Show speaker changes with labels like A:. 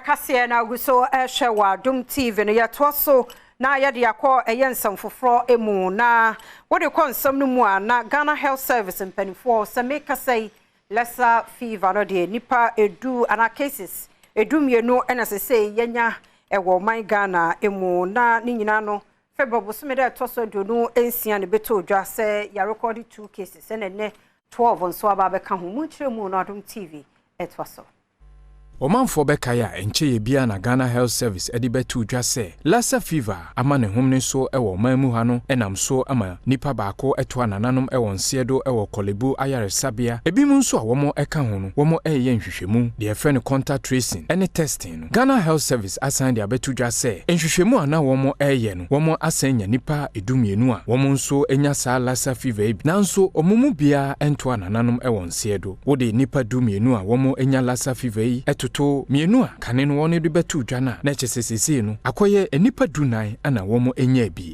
A: Kaseɛ na agu so ɛhwɛ wɔ Adom TV no, yɛtoa so na yɛde akɔ ɛyɛ nsɛm foforɔ mu. Na wode kɔ nsɛm no mu a, na Ghana Health Service mpanimfoɔ sɛ mekasa yi, Lassa fever no deɛ, nipa 10 anaa cases 12 ɛna sɛ yɛnya ɛwɔ ɔman Ghana mu. Na ne nyinaa no, February bosome dɛ ɛtɔ so 26 ne bɛtɔ dwa sɛ yɛarekɔde two cases, ɛna nnɛ 12 nso aba abɛka ho mu. Nkyerɛ mu no, Adom TV ɛtoa so.
B: Ɔmanfoɔ bɛkae a, ɛnkyɛ yɛ bia na Ghana Health Service de bɛto dwa sɛ Lassa fever ama ne hom ne so wɔ ɔman mu ha no, ɛnam so ama nipa baako to anananom wɔ nseɛ do wɔ Korle Bu ayaresabea. Ebinom nso a wɔn ka ho no, wɔn reyɛ nhwehwɛmu deɛ yɛfrɛ no contact tracing ne testing no. Ghana Health Service asan de abɛto dwa sɛ nhwehwɛmu a na wɔn reyɛ no, wɔn asan nya nipa 12 a wɔn nso anya saa Lassa fever yi bi, nanso wɔn mu biara nto anananom wɔ nseɛ do. Wode nipa 12 a wɔn anya Lassa fever yi toto mmienu a kane no wɔn de bɛto dwa no a, na ɛkyɛ sɛ seesei no akɔyɛ nnipa 14 ana wɔn anya bi.